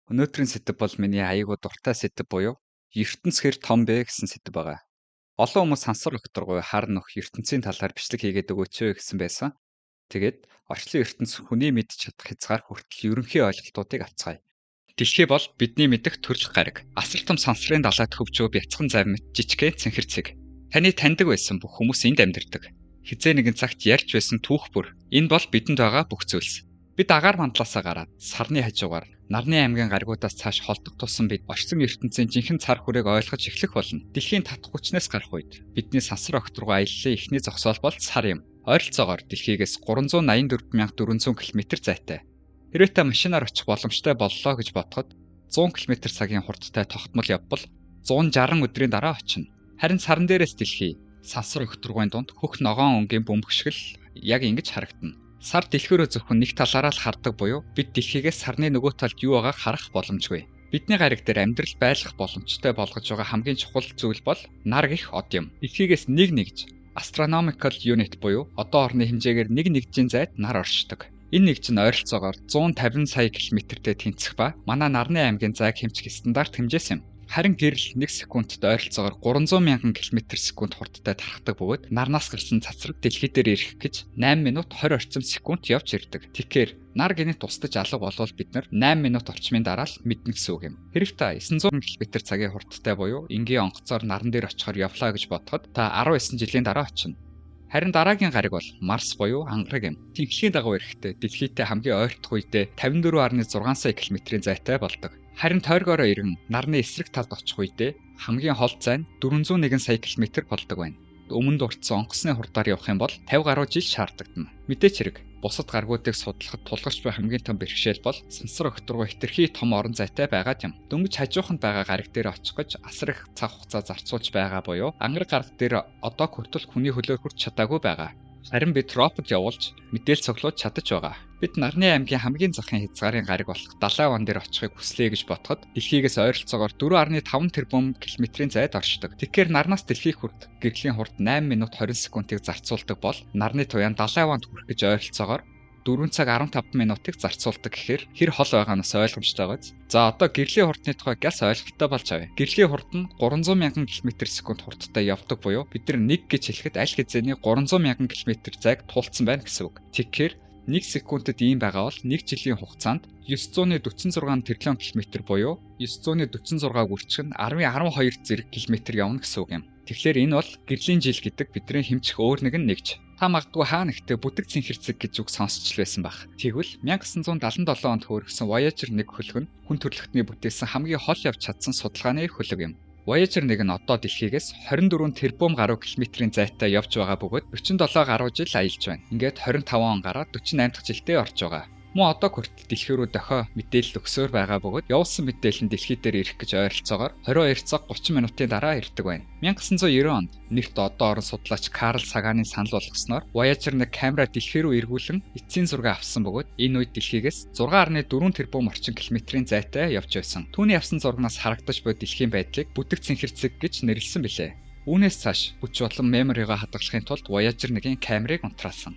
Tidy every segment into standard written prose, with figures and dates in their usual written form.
Өнөөдрийн сэдэв бол миний аягүй дуртай сэдэв буюу ертөнц хэр том бэ гэсэн сэдэв байгаа. Олон хүмүүс сансар огторгуй хар нөх ертөнцийн талаар бичлэг хийгээд өгөөч вэ гэсэн байсан. Тэгээд орчлон ертөнц хүний мэдж чадах хязгаар хүртэл ерөнхий ойлголтуудыг авцгаая. Дэлхий бол бидний мэдэх төрөлх гариг. Асар том сансрын далайд хөвжөө бяцхан зав мэт жижигхэн цэнхэр цэг. Таны таньдаг байсан бүх хүмүүс энд амьдардаг. Хизээ нэгэн цагт ярьж байсан түүх бүр. Энэ бол бидэнд байгаа бүх зүйлс. Бид агаар мандлаасаа гараад сарны хажуугаар нарны аймгийн гаригуудаас цааш холдох тусам бид орчин ертөнцийн жинхэнэ цар хүрээг ойлгож эхлэх болно. Дэлхийн татах хүчнээс гарах үед бидний сансар огторгуй аяллаа эхний зогсоол бол сар юм. Ойролцоогоор дэлхийгээс 384,400 км зайтай. Хэрвээ та машинаар очих боломжтой боллоо гэж бодоход 100 км цагийн хурдтай тогтмол явбал 160 өдрийн дараа очино. Харин саран дээрээс дэлхий сансар огторгуйн дунд хөх ногоон өнгийн бөмбөг шиг л яг ингэж харагдана. Сар дэлхий рүү зөвхөн нэг талаараа л хардаг буюу бид дэлхийгээс сарны нөгөө талд юу байгааг харах боломжгүй. Бидний гариг дээр амьдрал байлгах боломжтой болгож байгаа хамгийн чухал зүйл бол нар гэх од юм. Дэлхийгээс нэг нэгж astronomical unit буюу одоо орны хэмжээгээр нэг нэгжийн зайд нар оршдог. Энэ нэгж нь ойролцоогоор 150 сая километртэй тэнцэх ба манай нарны аймгийн зайг хэмжих стандарт хэмжээс юм. Харин гэрэл 1 секундэд ойролцоогоор 300 мянган км/секунд хурдтай тархдаг бөгөөд нарнаас гарсан цацраг дэлхий дээр ирэх гэж 8 минут 20 орчим секунд явж ирдэг. Тэгэхээр нар гинэт тусдаж алга болвол бид нар 8 минут орчмын дараа л мэднэ гэсэн үг юм. Хэрв та 900 км цагийн хурдтай буюу энгийн онгоцоор наран дээр очихоор явлаа гэж бодоход та 19 жилийн дараа очино. Харин дараагийн гариг бол Марс буюу ангараг юм. Тэнхлэгийн дагуу ирэхдээ дэлхийтэй хамгийн ойртох үедээ 54.6 сая километрийн зайтай болдог. Харин тойргоороо иргэн нарны эсрэг талд очих үедээ хамгийн хол зай нь 401 сая километр болдог байна. Өмнө дурдсан онгоцны хурдаар явах юм бол 50 гаруй жил шаардлагатна. Мэдээч хэрэг бусад гаргуудыг судлахад тулгарч буй хамгийн том бэрхшээл бол сансар огторгуй хэтэрхий том орон зайтай байгаад юм. Дөнгөж хажууханд байгаа гариг дээр очих гэж асар их цаг хугацаа зарцуулж байгаа буюу ангараг гараг дээр одоо хүртэл хүний хөлөөр хүрч чадаагүй байгаа. Харин бид робот явуулж мэдээлэл цуглуулж чадаж байгаа. Бид нарны аймгийн хамгийн захын хязгаарын гариг болох Далайн ван дээр очихыг хүслээ гэж бодоход дэлхийгээс ойролцоогоор 4.5 тэрбум километрийн зайд оршдог. Тэгэхээр нарнаас дэлхийг хүрт гэрлийн хурд 8 минут 20 секундыг зарцуулдаг бол нарны туяан Далайн ванд хүрэх гэж ойролцоогоор 4 цаг 15 минутыг зарцуулдаг гэхээр хэр хол байгаанаас ойлгомжтой байгааз. За одоо гэрлийн хурдны тухай гяс ойлголттой болж авъя. Гэрлийн хурд нь 300 мянган км/секунд хурдтай явдаг буюу бид нар нэг гэж хэлэхэд аль хэзээний 300 мянган км зайг туулсан байна гэсэн үг. Тэгэхээр 1 секундэд ийм байгаа бол 1 жилийн хугацаанд 946 тэрлион километр буюу 946-г үрчих нь 10.12 зэрэг километр явна гэсэн үг юм. Тэгэхээр энэ бол гэрлийн жил гэдэг бидний хэмжих өөр нэгэн нэгж. Та магадгүй хаа нэгтээ бүдэг цэнхэр цэг гэж үг сонсч л байсан байх. Тэгвэл 1977 онд хөөргсөн Voyager 1 хөлөг нь хүн төрөлхтний бүтээсэн хамгийн хол явж чадсан судалгааны хөлөг юм. Voyager 1 нь одоо дэлхийгээс 24 тэрбум гаруй километрийн зайтай явж байгаа бөгөөд 47 гаруй жил аялж байна. Ингээд 25 он гараад 48 дахь жилдээ орж байгаа. Мөн одоо хүртэл дэлхий рүү дохио мэдээлэл өгсөөр байгаа бөгөөд явуулсан мэдээлэл нь дэлхий дээр ирэх гэж ойролцоогоор 22 цаг 30 минутын дараа ирдэг байна. 1990 онд нэрт одоо орон судлаач Карл Саганы санал болгосноор Voyager 1 камера дэлхий рүү эргүүлэн эцсийн зураг авсан бөгөөд энэ үед дэлхийгээс 6.4 тэрбум орчим километрийн зайтай явж байсан. Түүний авсан зурагнаас харагдаж буй дэлхийн байдлыг бүдэг цэнхэр цэг гэж нэрлэсэн билээ. Үүнээс цааш хүч болон меморигаа хадгалахын тулд Voyager 1-ийн камерыг унтраасан.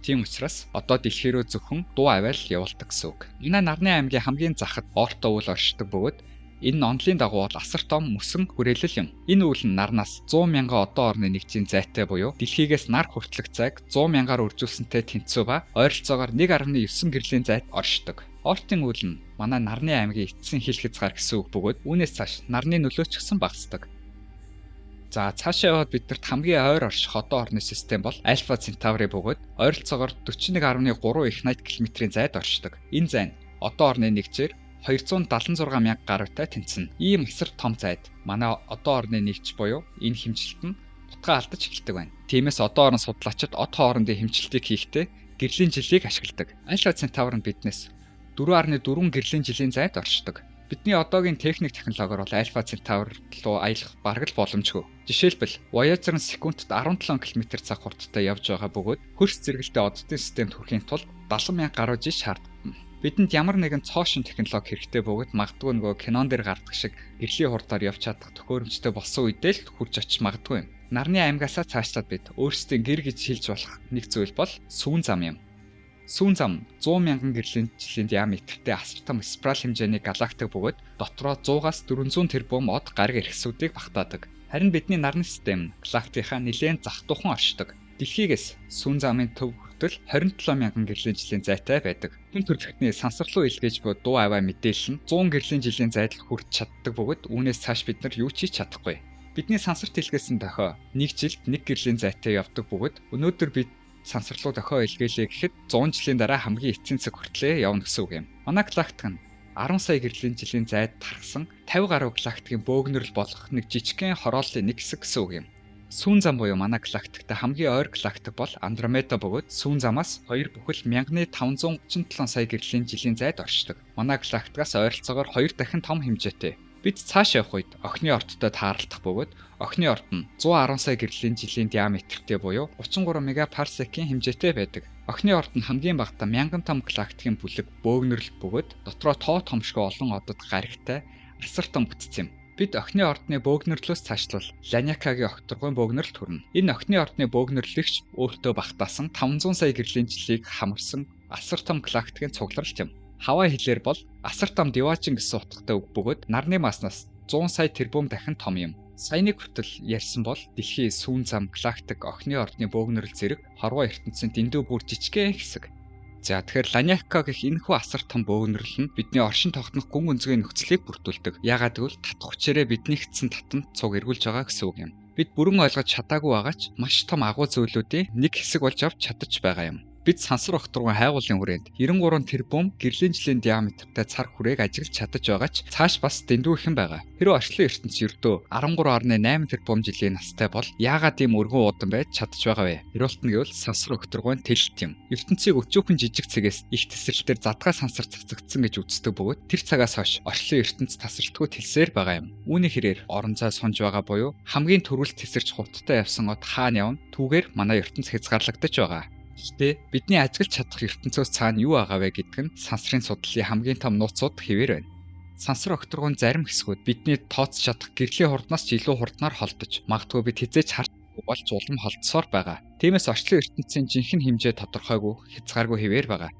Тийм учраас одоо дэлхий рүү зөвхөн дуу аваал явуулдаг гэсэн үг. Энэ нарны аймгийн хамгийн захад Орто үйл оршдог бөгөөд энэ нь онолын дагуу бол асар том мөсөн хүрээлэл юм. Энэ үйл нь нарнаас 100 мянган одоо орны нэгжийн зайтай буюу дэлхийгээс нар хүртэлх зайг 100 мянгаар үржүүлсэнтэй тэнцүү ба ойролцоогоор 1.9 гэрлийн зайд оршдог. Ортын үйл нь манай нарны аймгийн эцсийн хил хязгаар гэсэн үг бөгөөд үүнээс цааш нарны нөлөө ч гэсэн багасдаг. За цаашаа яваад биднэрт хамгийн ойр орших одоо орны систем бол Альфа Центаври бөгөөд ойролцоогоор 41.3 их 80 км-ийн зайд оршдог. Энэ зай нь одоо орны нэгжээр 276 мянга гаруйтай тэнцэнэ. Ийм асар том зайд манай одоо орны нэгж буюу энэ хэмжилт нь утгаа алдаж эхэлдэг байна. Тиймээс одоо орон судлаачид од хоорондын хэмжилтийг хийхдээ гэрлийн жилийг ашигладаг. Альфа Центавр нь биднээс 4.4 гэрлийн жилийн зайд оршдог. Бидний одоогийн техник технологиор бол Альфа Центавр руу аялах бараг л боломжгүй. Жишээлбэл Voyager нь секундэд 17 км цаг хурдтай явж байгаа бөгөөд хөрс зэрэгэлтэй оддын системд хүрэхийн тулд 70 мянга гаруй жил шаардлагатай. Бидэнд ямар нэгэн цоо шин технологи хэрэгтэй бөгөөд магадгүй нөгөө кинон дээр гардаг шиг гэрлийн хурдаар явж чадах төхөөрөмжтэй болсон үедээ л хүрч очиж магадгүй юм. Нарны аймгаасаа цаашлаад бид өөрсдийн гэр гэж хэлж болох нэг зүйл бол сүүн зам юм. Сүүн зам 100 мянган гэрлийн жилийн диаметртэй асар том спираль хэмжээний галактик бөгөөд дотроо 100-аас 400 тэрбум од гариг эрхэсүүдийг багтаадаг. Харин бидний нарны систем галактикийнхаа нэлээн зах дуухан оршдог. Дэлхийгээс сүүн замын төв хүртэл 27 мянган гэрлийн жилийн зайтай байдаг. Хүн төрөлхтний сансар руу илгээж буй дуу аваа мэдээлэл нь 100 гэрлийн жилийн зайд л хүрч чаддаг бөгөөд үүнээс цааш бид нар юу ч хийж чадахгүй. Бидний сансарт илгээсэн дохио нэг жилд нэг гэрлийн зайтай явдаг бөгөөд өнөөдөр бид сансар руу дохио илгээлээ гэхэд 100 жилийн дараа хамгийн эцсийн цаг хүртлээ явна гэсэн үг юм. Манай галактик нь 10 сая гэрлийн жилийн зайд тархсан 50 гаруй галактикийн бөөгнөрөл болох нэг жижигхэн хорооллын нэг хэсэг гэсэн үг юм. Сүүн зам буюу манай галактикт хамгийн ойр галактик бол Андромеда бөгөөд сүүн замаас 2 бүхэл 1537 сая гэрлийн жилийн зайд оршдог. Манай галактикаас ойролцоогоор 2 дахин том хэмжээтэй. Бид цааш явах үед охины ордтой тааралдах бөгөөд охины орд нь 110 сая гэрлийн жилийн диаметртэй буюу 33 мегапарсекийн хэмжээтэй байдаг. Охины орд нь хамгийн багадаа 1000 том галактикийн бүлэг бөөгнөрөл бөгөөд дотроо тоо томшгүй олон одод гаригтай асар том бүтц юм. Бид охины ордны бөөгнөрлөөс цаашлбал Ланиакагийн огторгуйн бөөгнөрөлд хүрнэ. Энэ охины ордны бөөгнөрлөгч өөртөө багтаасан 500 сая гэрлийн жилийг хамарсан асар том галактикийн цугларалт юм. Хавай хэлээр бол асар том диваажин гэсэн утгатай үг бөгөөд нарны маснаас 100 сая тэрбум дахин том юм. Саяны хүртэл ярьсан бол дэлхий, сүүн зам, галактик, охины ордны бөөгнөрөл зэрэг хорвоо ертөнцийн дэндүү бүр жижигхэн хэсэг. За тэгэхээр Ланиака гэх энэхүү асар том бөөгнөрөл нь бидний оршин тогтнох гүн гүнзгий нөхцөлийг бүрдүүлдэг. Яагаад гэвэл татах хүчээрээ бидний хэцэн татан цуг эргүүлж байгаа гэсэн үг юм. Бид бүрэн ойлгож чадаагүй байгаа ч маш том агуу зүйлүүдийн нэг хэсэг болж авч чадаж байгаа юм. Бид сансар огторгуйн хайгуулын хүрээнд 93 тэрбум гэрлийн жилийн диаметртэй цар хүрээг ажиглаж чадаж байгаа ч цааш бас дэндүү ихэн байгаа. Хэрвээ орчлон ертөнц ердөө 13.8 тэрбум жилийн настай бол яагаад ийм өргөн уудан байж чадаж байгаа вэ? Хариулт нь гэвэл сансар огторгуйн тэлэлт юм. Ертөнцийг өчүүхэн жижиг цэгээс их тесрэлтээр задгай сансар цацагдсан гэж үздэг бөгөөд тэр цагаас хойш орчлон ертөнц тасралтгүй тэлсээр байгаа юм. Үүний хэрээр орон зай сунж байгаа буюу хамгийн түрүүлд тесэрч хурдтай явсан од хаана явна? Түүгээр манай ертөнц хязгаарлагдаж байгаа. Гэхдээ бидний ажиглаж чадах ертөнцөөс цаана юу байгаа вэ гэдг нь сансрын судлалын хамгийн том нууцуд хэвээр байна. Сансар огторгуйн зарим хэсгүүд бидний тооцож чадах гэрлийн хурднаас ч илүү хурднаар холдож, магадгүй бид хэзээ ч харж болж улам холдсоор байгаа. Тиймээс орчлон ертөнцийн жинхэнэ хэмжээ тодорхойгүй, хязгааргүй хэвээр байгаа.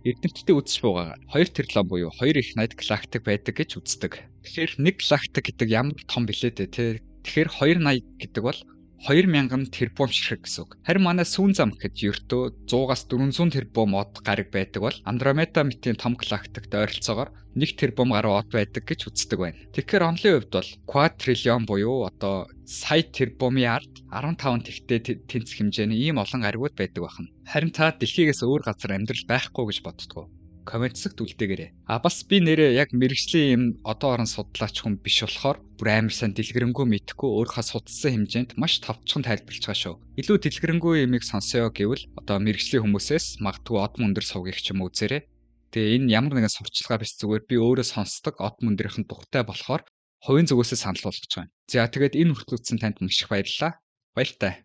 Эрдэмтдийн үзэж буйгаар 2 триллион буюу 2 их 80 галактик байдаг гэж үздэг. Тэгэхээр 1 галактик гэдэг ямар том билээ дээ тэ. Тэгэхээр 280 гэдэг бол 2000 тэрбум ширхэг гэсэн үг. Харин манай сүүн зам гэхэд ердөө 100-аас 400 тэрбум од гариг байдаг бол Андромеда мэтийн том галактикт ойролцоогоор 1 тэрбум гаруй од байдаг гэж үздэг байна. Тэгэхээр онлын хувьд бол квадриллион буюу одоо сая тэрбумын ард 15 тэгтээ тэнцэх хэмжээний ийм олон гаригууд байдаг байна. Харин та дэлхийгээс өөр газар амьдрал байхгүй гэж боддгоо. Коммент хэсэгт үлдээгээрэй. А бас би нэрээ яг мэрэгжлийн юм одоо орон судлаач хүн биш болохоор бүр амар сайн дэлгэрэнгүй мэдэхгүй өөрийнхөө судалсан хэмжээнд маш товчхон тайлбарлаж байгаа шүү. Илүү дэлгэрэнгүй юмыг сонсоё гэвэл одоо мэрэгжлийн хүмүүсээс магадгүй од мөндөр сувгийг ч юм уу үзээрэй. Тэгээ энэ ямар нэгэн сурчлагаа биш, зүгээр би өөрөө сонсдог од мөндрийнхэн дуртай болохоор хувийн зүгөөсөө санал болгож байгаа юм. За тэгээд энэ хүртэл үзсэн танд маш их баярлалаа. Баяртай.